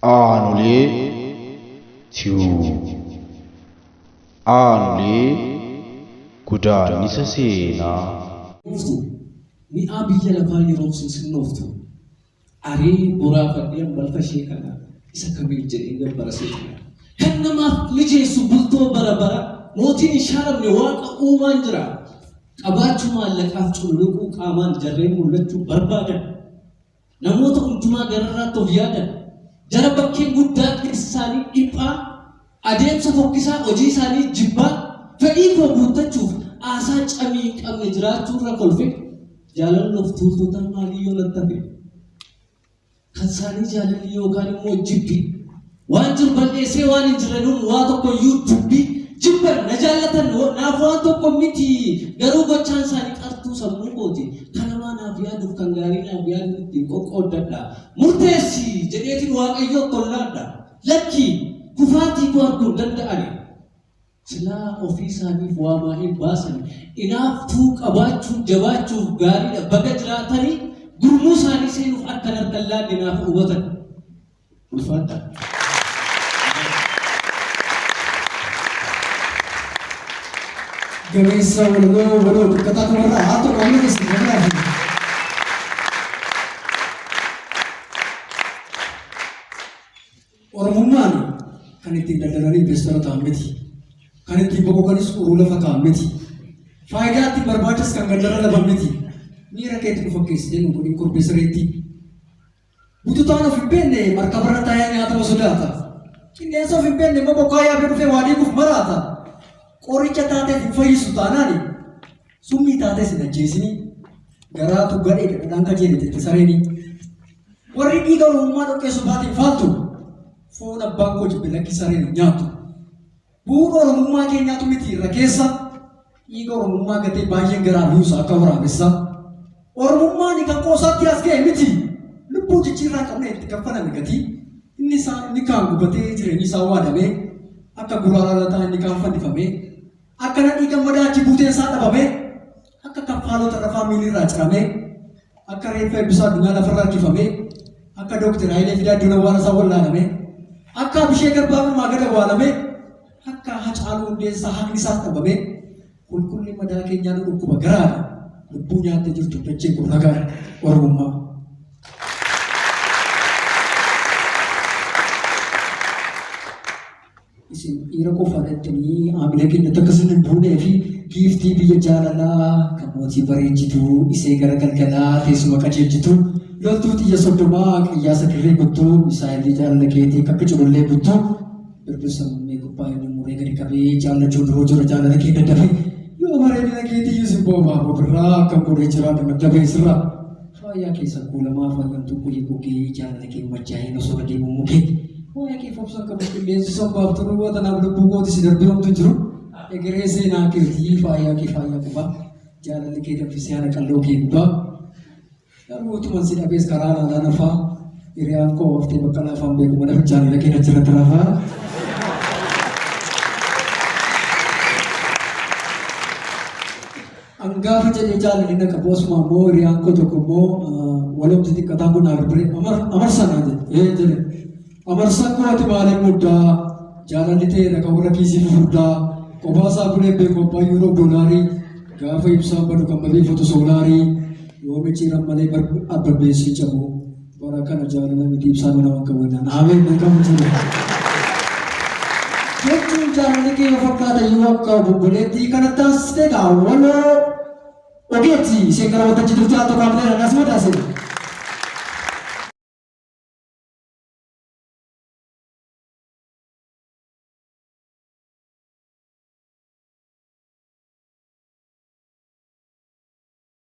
Aanolee Tube Aanolee Godaannisa Seenaa. Ooftu mi'aa biyya lafaa yeroof sin sirnooftu Aree boraafadhee an balfa ishee kana isa kamiif jedheen gabbara seexana Kan namaaf mijeessu bultoo bara bara mootiin hin shaaramne waaqa uumaan jira Qabaachuu maallaqaaf cululuquu qaamaan jarreen mul'achuu barbaadan Namoota hundumaa gararraatti of yaadan, jara bakkeen guddaa keessi isaanii dhiphaa, adeemsa fokkisaa hojii isaanii jibbaa, fedhii koo guuttachuuf aasaa camii hin qabne jiraachuu irra kolfe, jaalalli of tuultotaa maalii yoo natti hafe? Kan isaanii jaalalli yookaan immoo jibbi, waan jiru bal'eessee waan hin jirre nuun waa tokko iyyuu dubbi jibban na jaallatan naaf waan tokko miti garuu gochaan isaanii qartuu sammuu kooti kan hamaa naaf yaaduuf kan gaarii naaf yaadu ittiin qoqqooddadha murteessi jedheetiin waaqayyoo tollaadha lakki kufaatii koo arguu hin danda'ani silaa ofii isaaniif waa maaliif baasani inaaftuu qabaachuun jabaachuuf gaariidha baga jiraatanii gurmuu isaanii seenuuf akka harka hin laanne naaf hubatan. Ulfaadhaa. Gameessa walaloo waloo dukkataa kumarraa haa ta'u qaamni keessa gamanaa fi Oromummaan kan ittiin daldalanii investara ta'an miti. Kan ittiin boqoqanis uruu lafa ta'an miti. Faayidaa ittiin barbaachas kan gandarra lafa miti. Miira keetti nu fakkeessitee nu godhin korbeessa reetti. Bututaan of hin beekne markabarra taa'ee nyaatama sodaata. Qilleensa of hin beekne immoo bokkaa yaabee dhufee waa diiguuf maraata. Qoricha taateef hin fayyisu taanaani summii taatees hin ajjeesini. Garaatu gadheedha dhadhaan kajeele jette sareeni. Warri dhiiga oromummaa dhoqqee sobaatiin faaltu foon abbaan koo jibbe lakki sareen hin nyaattu. Bu'uura Oromummaa keenyaatu miti irra keessa dhiiga Oromummaa gatee baay'een garaa buusa akka waraabessaa. Oromummaan kan qoosaatti as ga'e miti. Lubbuu jijjiirraa qabne itti kaffalame gatii. Inni isaa inni kaan gubatee jireenyi isaa waadamee akka guraaraa lataa inni kaan fannifamee akka nadhii gammadaa achi buuteen isaa dhabamee akka kaffaalota rafaa miilirraa ciramee akka reeffa eebbisaa addunyaa lafarra harkifamee akka Dooktar Hayilee Fidaa iddoon awwaala isaa wallaalamee akka Abishee Garbaa Mirmaa gad awwaalamee akka Hacaaluu Hundeessaa haqni isaas dhabamee qulqulli madaa keenyaa nu dhukkuba garaadha lubbuu nyaattee jirtu dachee kun ragaa Oromummaa. Isin dhiira qofa jettanii haamilee keenyatti akka isin hin buunee fi giiftii biyya jaalalaa kan mootii bareechituu isee gara galgalaa teessuma qajeelchitu loltuu xiyya soddomaa qiyyaasa dirree kuttuu misaa'ilii jaalala keetii kakka culullee kuttuu birbirsa mummee gubbaa inni muree gadi qabee jaallachuu duroo jira jaalala kee daddafe yoo bareedina keetii iyyuu sin boobaa bobirraa akka godhee jira dadhabee sirraa Faayaa keessa kuulamaa faayamtuu kulee gogee jaalala kee machaa'een osoo adeemu mukee waa'ee kee fobsan qabu qilleensi sombaaf turuu watanaaf lubbuu kooti si darbee homtu jiru egeree seenaa keetii faayaa kee faayaa qubaa jaalalli kee danfisee ana qalloo kee gubaa garuu utuman si dhabees karaa laalaa nafaa hiriyaan koo haftee bakka laafaan beeku mana fincaanii kee achirratti rafaa. An gaafa jedhee jaalalli na qabu asuma immoo hiriyaan koo tokko immoo walumti xiqqataan kun naa bilbilee amarsaa naan jedhe ee jedhe amarsaan koo ati maaliif muddaa jaalalli ta'e na qaburra kiisii fufurdaa kophaa isaa bulee beeku abbaa yuuroo doolaarii gaafa ibsaan badu kan babeeffatu soolaarii yoo micciiran malee arbabbeessii cabu bara kana jaalala miti ibsaan mana waan qabu jennaan ameen na qabu jedhe. Jechuun jaalalli kee yoo fakkaata yoo akka obomboleettii kana taasiste gaa waloo ogeetti isheen gara waltajjii turte haa tokko haamilee naas madaase.